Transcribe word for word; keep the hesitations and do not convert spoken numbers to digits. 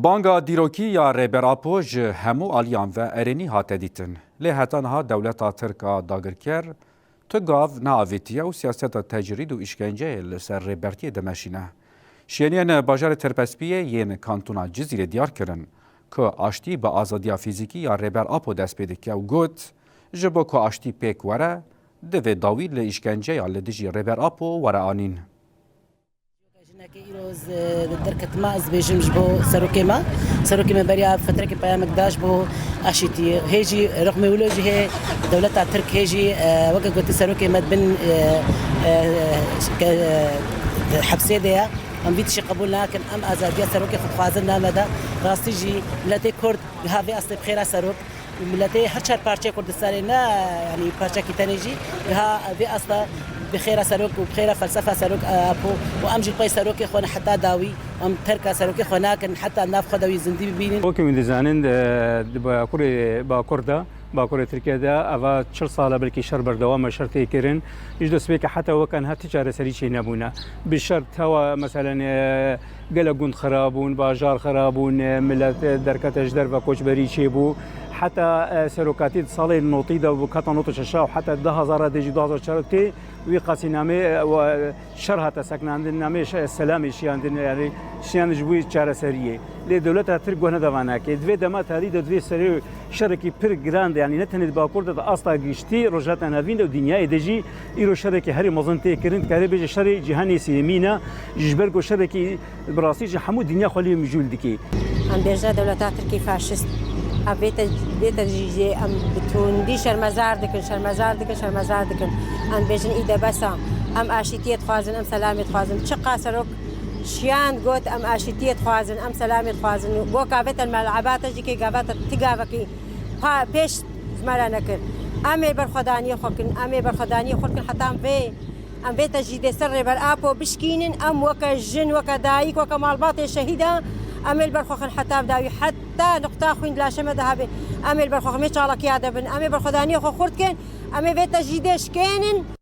Banga dîrokî ya Rêber Apo ji hemû aliyan ve erênî hate dîtin. Lê heta niha dewleta Tirk a dagirker tu gav neavêtiye û siyaseta tecrîd û îşkenceyê li ser Rêbertiyê dimeşîne. Şêniyên bajarê Tirpespiyê yên kantona Cizîrê diyar kirin ku aştî bi azadiya fîzîkî ya Rêber Apo dest pê dike û got, ji bo ku aştî pêk were, divê dawî li îşkenceya li dijî Rêber Apo were anîn. Jinekê îro ez, e, derketime, ez bêjim ji bo serokê me. Serokê me beriya fetrekê peyamek da ji bo aşîtiyê. Hê jî rixmê wilo jî hê dewleta Tirk hê jî, e, weke gotî serokê me bin, e, e, ke, e, hepsê de ye. Em vî tişî qebûl nakin. Em azadiya serokê xwe dixwazin name de. Rastî jî miletê Kurd giha vê astê bi xêra serok. Miletê her çar parçeyê Kurdistanê ne, yanî parçekî tenê jî, giha vê asta bi xêra serok û bi xêra felsefa serok, e, Apo û em jî li pey serokê xwe ne heta dawî, em terka serokê xwe nakin, heta nav xwe de wî zindî bibînin. Wekî hûn dizanin, e, di Bakurê, Bakur de, Bakurê Tirkiye de, eva çil sal e belkî şer berdewam e, şer tê kirin. Ji destpêkê heta weke niha ti çareserî çê nebûne. Bi şer tewa, meselen, e, Gelek gund xira bûn, bajar xira bûn, e, milet, e, derkete ji derve koçberî çêbû. Heta, e, serokatî di salê notî de bû, heta nota şeş û heta du hezar de jî du hezar çar tê wî qasî namê, e, we, e, şer hate sekinandin, namê şe-, selamê şiyandin, yanî şiyandin ji bo çareseriyê. Lê dewleta Tirk guh neda vê nake. Di vê dema tarî de, di vê serê şerekî pir giran de, yanî ne tenê di Bakur de, di asta giştî Rojhilata Navîn de û dinyayê de jî îro şerekî herî mezin tê kirin, dikare bêje şerê cîhanê sêyemîn e, ji ber ku şerekî bi rastî ji hemû dinya xwe lê mijûl dike. Em bêjine dewleta Tirkî faşist. Em vê te, vê te jî jê em bi tundî şermezar dikin, şermezar dikin, şermezar dikin. Em bêjin îde bes e. Em aşîtiyê dixwazin, em selamê dixwazin. Çiqa serok şiyand got, em aşîtiyê dixwazin, em selamê dixwazin. Goka vê te li me li ebate jî kê gavete ti gavekî pa-, pêş ji me re nekir. Em ê berxwedaniyê xwe kin, em ê berxwedaniyê xwe kin heta em vê, em vê tecrîdê ser Rêber Apo bişkînin, em weke jin, weke dayik, weke malbatê şehîda, em ê li ber xwe xin heta bi dawî, heta nuqta xwîn di laşê me de hebe, em ê li ber xwe xin vê çalakiya de bin, em ê berxwedaniyê xwe xurt kin, em ê vê tecrîdê şikênin.